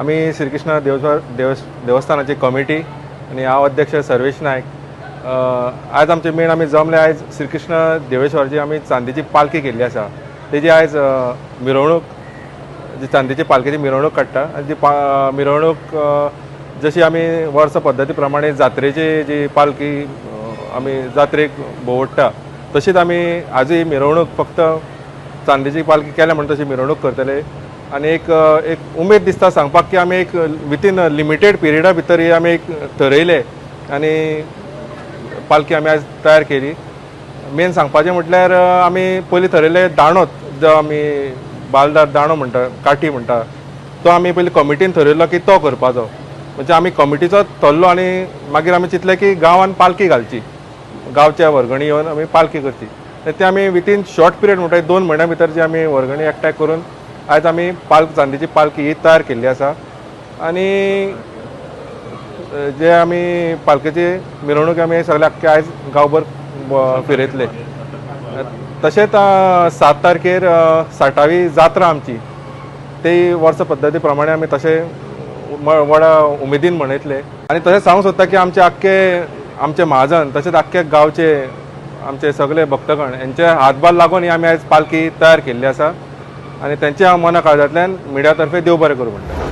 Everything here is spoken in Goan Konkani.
आमी श्रीकृष्ण देवस्थानाची कमिटी आनी हांव अध्यक्ष सर्वेश नायक. आयज आमचे मेन आमी जमले. आयज श्रीकृष्ण देवेश्वराची आमी चांदीची पालखी केल्ली आसा. तेजी आयज मिरवणूक, जी चांदीची पालखेची मिरवणूक काडटा आनी ती मिरवणूक जशी आमी वर्स पद्दती प्रमाणे जात्रेची जी पालखी आमी जात्रेक भोंवडटा तशीच आमी आजूय मिरवणूक फक्त चांदीची पालखी केल्या म्हणून तशी मिरवणूक करतले. आनी एक एक उमेद दिसता सांगपाक की आमी एक विथीन लिमिटेड पिरियडा भितर ही आमी एक थरयले आनी पालखी आमी आयज तयार केली. मेन सांगपाचें म्हटल्यार आमी पयलीं थरयले दांडो, जो आमी बालदार दांडो म्हणटा, काठी म्हणटा, तो आमी पयलीं कमिटीन थरयलो की तो करपाचो. म्हणजे आमी कमिटीचो थरलो आनी मागीर आमी चिंतलें की गांवान पालखी घालची, गांवच्या वर्गणी येवन आमी पालखी करची. ते आमी विथीन शॉर्ट पिरियड म्हणटा 2 म्हयन्या भितर जी आमी वर्गणी एकठांय करून आयज आमी चांदीची पालखी ही तयार केल्ली आसा. आनी जे आमी पालखेची मिरवणूक आमी सगळे आख्खे आयज गांवभर फिरयतले. तशेंच 7 तारखेर 60वी जात्रा आमची, ती वर्स पद्दती प्रमाणे आमी तशें व्हडा उमेदीन मनयतले. आनी तशेंच सांगूंक सोदता की आमचे आख्खे आमचे महाजन तशेंच आख्खे गांवचे आमचे सगळे भक्तगण हेंचे हातभार लागून ही आमी आयज पालखी तयार केल्ली आसा आनी तेंचे हांव मना काळजांतल्यान मिडिया तर्फे देव बरें करूं म्हणटा.